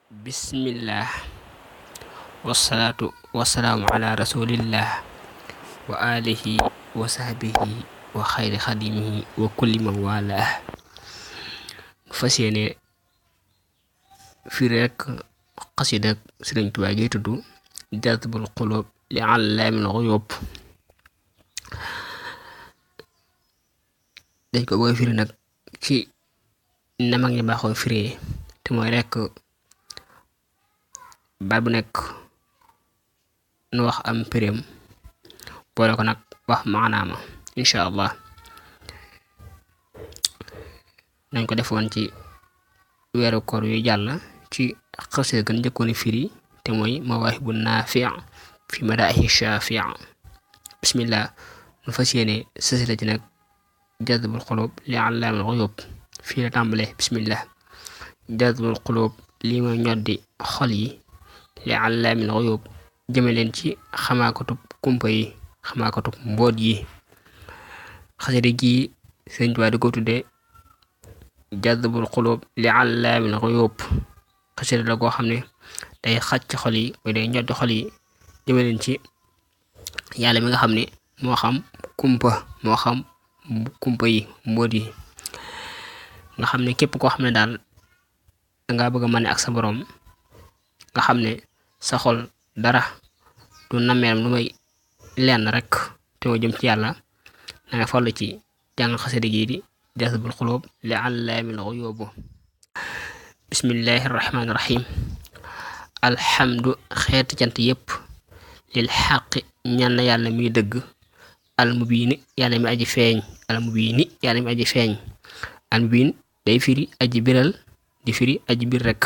bismillah wasalaatu wasalaamu ala rasulillah wa alihi wa sahbihi wa xayri xadimihi wa kulli man wala fas yéene firi rek xasida Sëriñ Tuubaa gi tudd jazbul qulub li allaamil ghuyub. dañ ko bëgg firi nag ci na mag ñi baaxoo firi te mooy rek baat bu nekk nu wax am pirim boole ko nag wax maanaama insha allah. nañ ko defoon ci weeru koor yu jàll ci xasida gën njëkkoon firi te mooy mawaahibu naafi' fi madaahi shaafi'. bismillah nu fas yéene sësila ci nag jazbul qulub li allaamil ghuyub. fii la tàmbale bismillah jazbul qulub lii mooy ñoddi xol yi li allaamil ghuyub jëme leen ci xamaakatub kumpa yi xamaakatub mboot yi. xasida gi Sëriñ Tuubaa di ko tudde jazbul qulub li allaamil ghuyub. xasida la goo xam ne day xacc xol yi mooy day ñoddi xol yi jëme leen ci yàlla mi nga xam ne moo xam kumpa yi mboot yi. nga xam ne képp koo xam ne daal danga bëgg a mane ak sa boroom nga xam ne sa xol dara du nameeram lu may lenn rek te moo jëm ci yàlla na nga farlu ci jàng xasida gi di jazbul qulub li allaamil ghuyub. bismillahi rahmaani rahim. alhamdu xeeti cant yépp lil xaqi ñaan na yàlla muy dëgg almubiini yàlla mi aji feeñ almubiin day firi aji biral di firi aji bir rek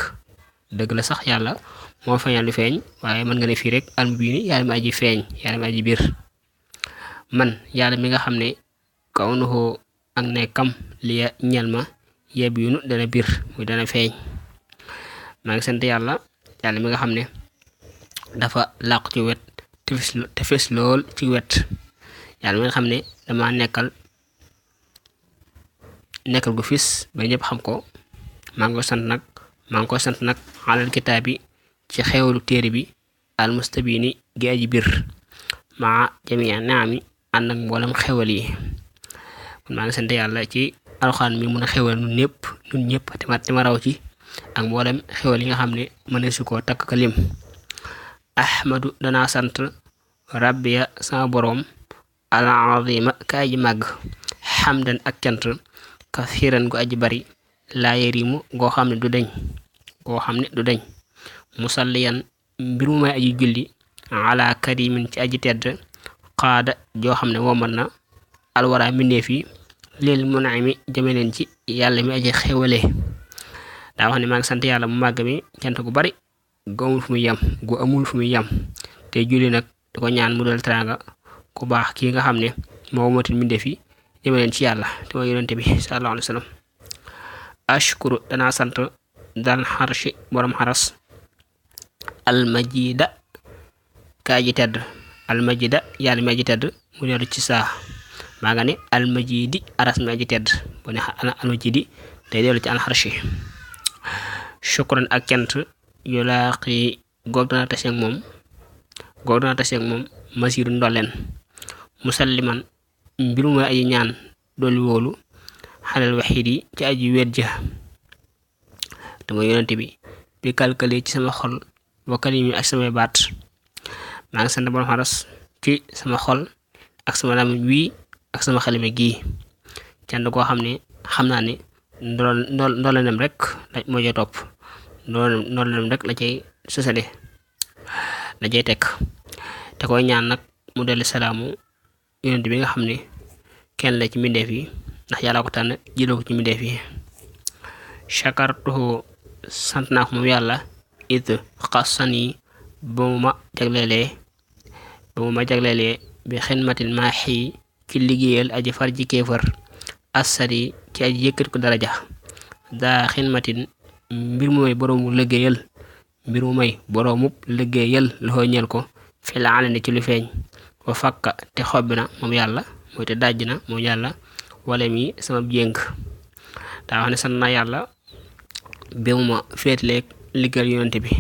dëgg la sax yàlla moo feeñal lu feeñ waaye mën nga ne fii rek almubiini yàlla mi aji feeñ yàlla mi aji bir. man yàlla mi nga xam ne kawnuhu ak nekkam li ñel ma yeb yunu dana bir muy dana feeñ. maa ngi sant yàlla mi nga xam ne dafa làqu ci wet te fes lool ci wet. yàlla mi nga xam ne dama nekkal gu fis ba ñëpp xam ko. maa ngi koy sant nag alal kitaabi ci xewlu téere bi almustabini gi aji bir maa jamii naami ànd ak mboolem xewal yi. kon maa ngi sant yàlla ci alxaan mi mun a xewal nun ñëpp te ma raw ci ak mboolem xewal yi nga xam ne mëne su ko takk ka lim. ahmadu danaa sant rabbiya sama boroom al azima ka aji màgg xamdan ak cant kathiran gu aji bari laa yarimu goo xam ne du deñ musalliyan mbir mu may aji julli ala karimin ci aji tedd qaada joo xam ne womal na alwara mbindeef yi lil mun'imi jëme leen ci yàlla mi aji xewale. daa wax ne maa ngi sant yàlla mu màgg mi cant gu bari gu amul fu muy yam te julli nag di ko ñaan mu dal teraanga ku baax kii nga xam ne moo womatil mbindeef yi jëme leen ci yàlla te mooy yonente bi sallallahu alayhi wa sallam. ashkuru danaa sant dal xarshi borom xaras almajida ka aji tedd almajida yàlla mi aji tedd mu dellu ci saa maa nga ne almajidi aras mi aji tedd bu ne almajidi day dellu ci alxarshi. shukran ak cant yulaaqi goob dana taseeg moom masiru ndolleen musalliman mbir mu aji ñaan dolli wóolu xalal waxiid yi ci aji wéet ja te mooy yonente bi kalkale ci sama xol wa kalimi ak samay baat. maa ngi sant borom xaras ci sama xol ak sama lamiñ wii ak sama xalime gii cant koo xam ne xam naa ne ndoolenem rek moo cay topp ndoolenem rek la cay sësale la cay tekk te koy ñaan nag mu dellu salaamu yonente bi nga xam ne kenn la ci mbindeef yi ndax yàlla ko tànn jëloo ko ci mbindeef yi. shakartuhu sant naa ko moom yàlla it xasani ba mu ma jagleelee bi xidmatil maaxi ci liggéeyal aji far ji kéefër asari ci aji yëkkat ko daraja daa xidmatin mbir mu may boroomu liggéeyal loxoo ñeel ko fi la alane ci lu feeñ wa fakka te xobbi na moom yàlla mooy te dajj na moom yàlla wala sama jéng. daa wax ne sant naa yàlla bi mu ma féetleeg liggéeyal yonent bi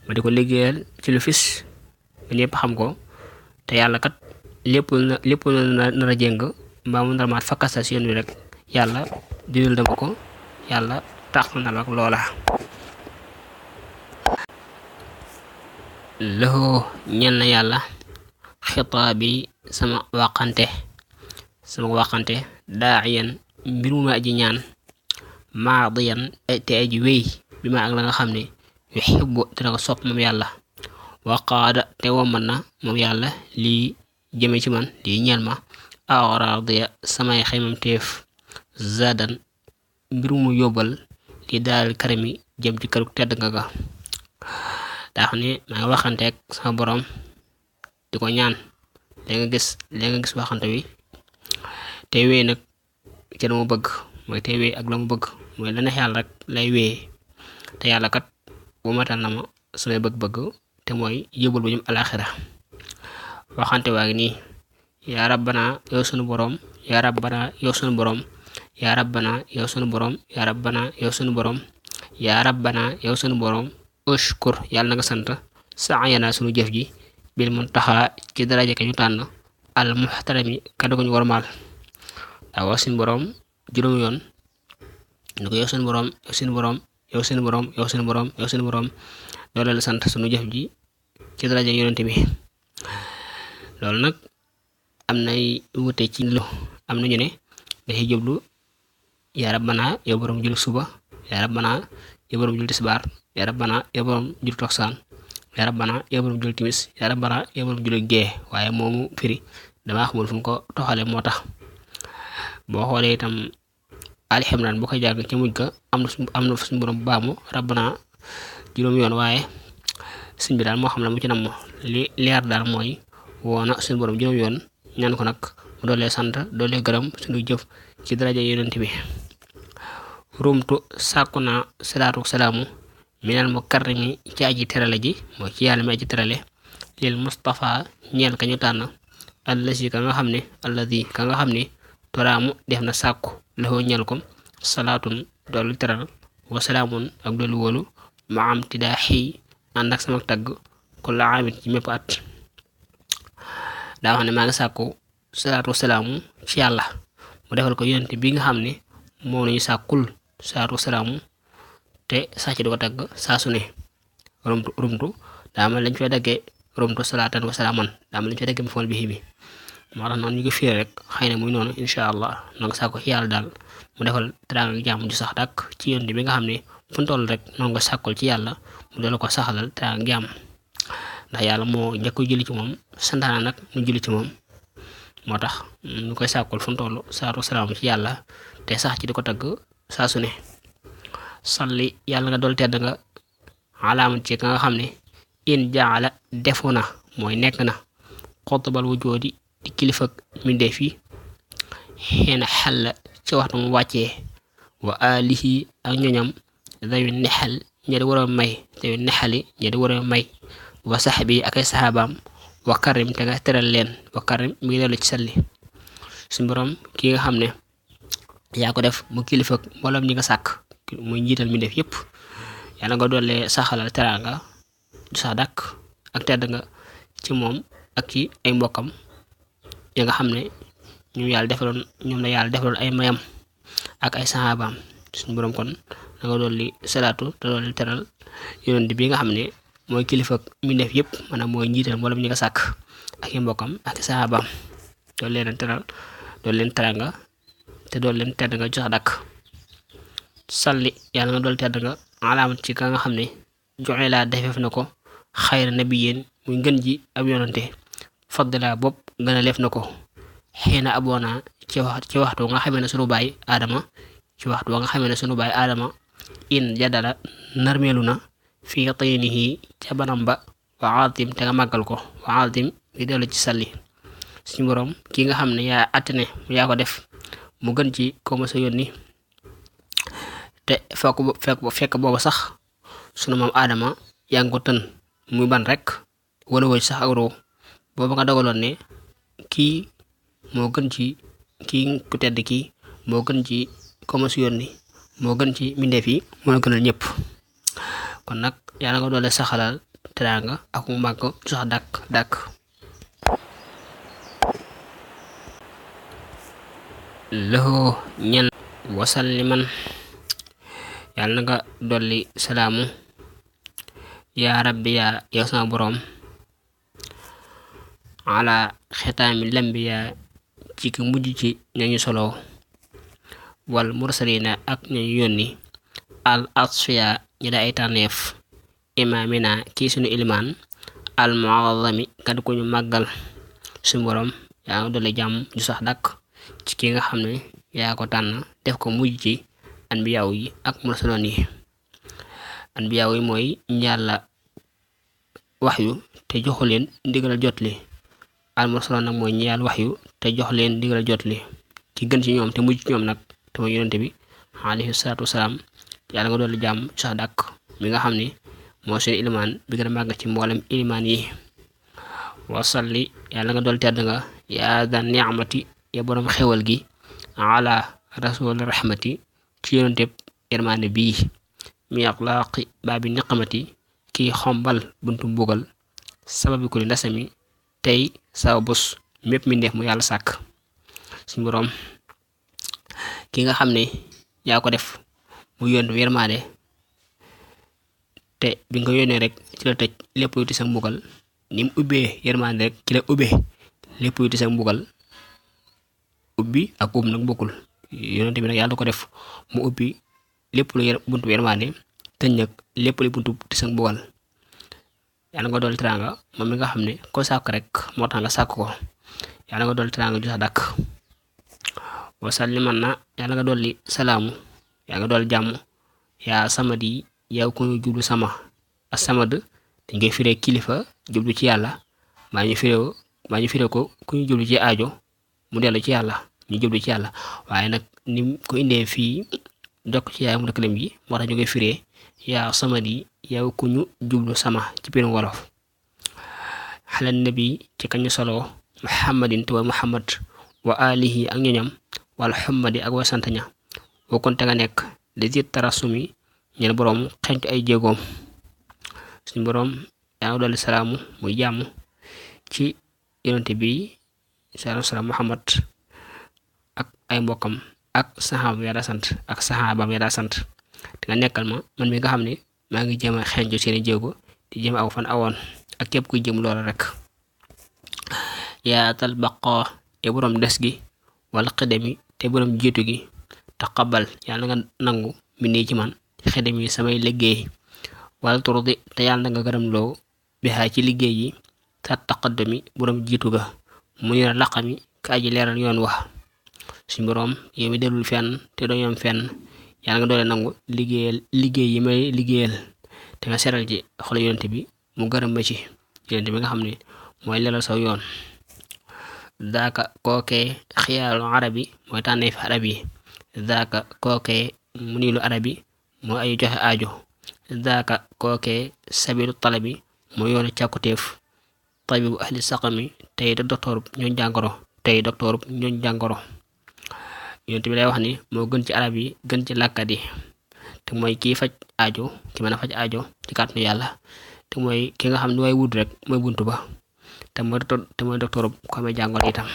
ma di ko liggéeyal ci lu fis ba ñëpp xam ko te yàlla kat lépp na nar a jéng mbaa mu nar maat fakkasal si yoon wi rek yàlla dindal dama ko yàlla tax na ak loola lëxoo ñel na yàlla xitaabi sama waxante daaxiyan mbir mu ma aji ñaan maadiyan te aji wéy bi ma ak la nga xam ne yu xibbu dina ko sopp moom yàlla waqaada te woman na moom yàlla lii jëme ci man lii ñeel ma araadiya samay xaymam teef zadan mbir mu yóbbal li daal karami jëm ci këruk tedd nga ga daa xam ne maa ngi waxanteeg sama borom di ko ñaan léegi nga gis waxante wi te wéy nag ci la mu bëgg mooy te wéy ak la mu bëgg mooy la neex yàlla rek lay wéy te yàlla kat bu matal na ma samay bëgg-bëgg te mooy yóbbul bu ñum alaxira waxante waa ngi nii yaa rabbana yow sunu borom yaa rabbana yow sunu borom yaa rabbana yow sunu borom yaa rabbana yow sunu borom yaa rabbana yow sunu borom ushkur yàlla na nga sant saayana sunu jëf ji bil muntaxa ci daraja ka ñu tànn al muhtarami kaddu ko ñu warmaal daa wax sunu borom juróomi yoon ni ko yow sunu borom yow sunu borom yow sunu borom yow sunu borom yow sunu borom loolu la sant sunu jëf ji ci daraja yonent bi loolu nag am nay wute ci lu am nañu ne dafay jublu yaa rabbana yow borom jul suba yaa rabbana yow borom jul tisbaar yaa rabbana yow borom jul toksaan yaa rabbana yow borom jul timis yaa rabbana yow borom jul gee waaye moomu firi damaa xamul fu mu ko toxale moo tax boo xoolee itam Ali Imran bu ko jàng ca mujj ga am na suñu borom baamu rabbana juróom yoon waaye suñ bi daal moo xam la mu ci nam li leer daal mooy woona suñu borom juróom yoon ñaan ko nag mu doolee sant doolee gërëm suñu jëf ci daraja yonent bi rumtu sàkku naa salaatu salaamu minal mukarrami ci aji terale ji mooy ci yàlla mi aji terale lil Mustafa ñeel ka ñu tànn allasi ka nga xam ne toraamu def na sàkku laxoo ñeel ko salaatun doolu teral wa salaamun ak doolu wóolu ma am ti daa xii ànd ak sama tagg ku la amit ci mépp at daa wax ne maa ngi sàkku salaatu salaamu ci yàlla mu defal ko yonent bi nga xam ne moo nañu sàkkul salaatu salaamu te sax ci di ko tagg saa su ne rumtu daa ma lañ fay daggee rumtu salaatan wa salaaman daa ma lañ fay daggee mu fool bi moo tax noonu ñu ko fiir rek xëy na muy noonu incha allah noo nga sàkku ci yàlla daal mu defal teraanga jàmm ju sax dàkk ci yonent bi nga xam ne fu mu toll rek noonu nga sàkkul ci yàlla mu doon ko saxalal teraanga jàmm ndax yàlla moo njëkk julli ci moom santaana nag mu julli ci moom moo tax ñu koy sàkkul fu mu toll salaatu salaam ci yàlla te sax ci di ko tagg saa su ne salli yàlla nga dool tedd nga alaamat ci ka nga xam ne in jaala defu na mooy nekk na xotbal wujoodi di kilifa mbindeef yi xeena xel ci waxtu mu wàccee wa alihi ak ñoñam dayu nexal ña di war a may dayu nexali ña di war a may wa saxbi ak ay saxaabaam wa karim te nga teral leen wa karim mi ngi dellu ci salli suñu borom ki nga xam ne yaa ko def mu kilifa mboolem ñi nga sàkk muy njiital mbindeef yépp yàlla nga doole saxalal teraanga du sax dàkk ak tedd nga ci moom ak ci ay mbokkam ya nga xam ne ñoom la yàlla defaloon ay mayam ak ay saxaabaam suñu borom kon da nga dolli salaatu te dolli teral yonent bi nga xam ne mooy kilifa mbindeef yépp maanaam mooy njiital mboolem ñi nga sàkk ak i mbokkam ak i saxaabaam dool leen teral dool leen teranga te dool leen tedd nga jox dàkk salli yàlla nga dool tedd nga alaamat ci ka nga xam ne joxe laa defeef na ko xayra nabiyin muy ngën ji ab yonante faddala bopp gën a leef na ko xiina aboona ci waxtu nga xamee ne sunu baay aadama in jadala narmeelu na fii taynihi ca banam ba wa aatim te nga màggal ko wa aatim di dellu ci salli suñu borom ki nga xam ne yaa attene yaa ko def mu gën ci ko ma sa yónni te fekk booba sax sunu maam aadama yaa ngi ko tën muy ban rek wala wëj sax ak roo booba nga dogaloon ne kii moo gën ci kii ku tedd kii moo gën ci ko ma sa yónni moo gën ci mbindeef yi moo la gënal ñëpp kon nag yàlla nga doole saxalal teraanga ak mu màgg sax dàkk lëxoo ñen wasalliman yàlla na nga dolli salaamu yaa rabbi yaa yow sama boroom ala xitaami lambiya ci ki mujj ci ñañu solo wal mursalina ak ñañu yónni al asfiya ñi da ay tànneef imaamina kii sunu ilimaan al muazami kat ku ñu màggal suñu boroom yaa nga dolli jàmm ju sax dàkk ci ki nga xam ne yaa ko tànn def ko mujj ci anbiyaaw yi ak mursaloon yi anbiyaaw yi mooy njàlla waxyu te joxu leen ndigal jotli al mursaloon nag mooy ñaal waxyu te jox leen ndigal jotli ci gën ci ñoom te mujj ci ñoom nag te mooy yonente bi alayhi salaatu wasalaam yàlla nga dolli jàmm sax dàkk mi nga xam ne moo seen ilimaan bi gën a màgg ci mboolem ilimaan yi wasalli yàlla nga dolli tedd nga yaa daan ni'mati ya boroom xewal gi ala rasul rahmati ci yonenteb yërmaande bii mi axlaaqi baabi niqamati kii xombal buntu mbugal sababi ku li ndasami tey saw bus mépp mi ndeef mu yàlla sàkk suñu boroom ki nga xam ne yaa ko def mu yónn yërmaande te bi nga yónnee rek ci la tëj lépp luy sa mbugal ni mu ubbee yërmaande rek ci la ubbee lépp luy sa mbugal ubbi ak nag bokkul yonente bi nag yàlla ko def mu ubbi lépp lu buntu yërmaande tëj nag lépp lu buntu ti sa mbugal yàlla nga dolli teraanga moom mi nga xam ne ko sàkk rek moo tax nga sàkk ko yàlla nga dolli teraanga ju sax dàkk wasalliman na yàlla nga dolli salaamu yàlla nga dolli jàmm yaa samadi yow ko ñu jublu sama a samad dañ koy firee kilifa jublu ci yàlla maa ñu firee ko ku ñu jublu ci aajo mu dellu ci yàlla ñu jublu ci yàlla waaye nag ni ko indee fii jokk ci yaay mu dëkkalam ji moo tax ñu koy firee yaa samadi yow ku ñu jublu sama ci biir wolof xalal nabi ci kañu solo muhammadin tuwa muhammad wa alihi ak ñoñam wala xummadi ak wa santaña wokkonte nga nekk di zit tarasumi ñeen boroom xencu ay jéegoom suñu boroom yaa ngi dolli salaamu muy jàmm ci yonente bi salaam muhammad ak ay mbokkam ak saxaabam yaa daa sant te nga nekkal ma man mi nga xam ne maa ngi jéem a xencu seeni jéego di jéem aw fan awoon ak képp kuy jëm loola rek yaa tal baqoo te boroom des gi wala xidami te boroom jiitu gi taqabal yàlla nga nangu mi nii ci man xidami samay liggéey wala turdi te yàlla na nga gërëm loo bixaa ci liggéey yi ta taqaddumi boroom jiitu ga mu nira laqami ka aji leeral yoon wax suñ boroom yow mi delul fenn te doo yom fenn yàlla nga doole nangu liggéey yi may liggéeyal te nga seral ci xol yonente bi mu gërëm ma ci yonente bi nga xam ne mooy leeral saw yoon daaka kookee xiyaalu arabi mooy tànnee fi arab yi daaka kookee mu niilu arabi mooy ayu joxe aajo daaka kookee sabilu talabi mooy yoonu càkkutéef tabibu ahli saqami tey docteur ñooñ jàngoro yonent bi lay wax ni moo gën ci arab yi gën ci làkkat yi te mooy kii faj aajo ki mën a faj aajo ci kàttanu yàlla te mooy ki nga xam ne waaye wut rek mooy buntu ba te mooy docteur ko amee jàngoro itam